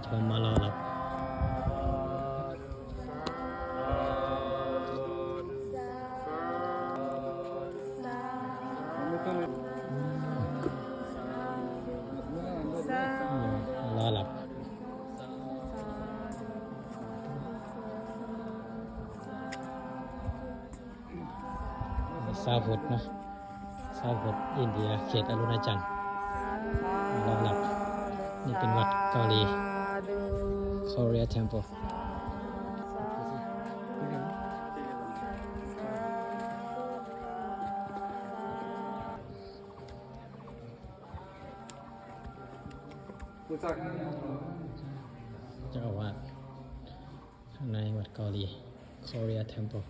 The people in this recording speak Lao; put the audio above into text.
ເພິ່ນມາລໍຮັບ ລໍຮັບ ຊາວພຸດເນາະ ຊາວພຸດອິນເດຍ ເຂດອາລຸນາຈັນ ລໍຮັບ. ນີ້ເປັນວັດເກົາຫຼີ Korea Temple. ເຈົ້າອາວາດ ຂ້າງໃນວັດເກົາຫຼີ Korea Temple.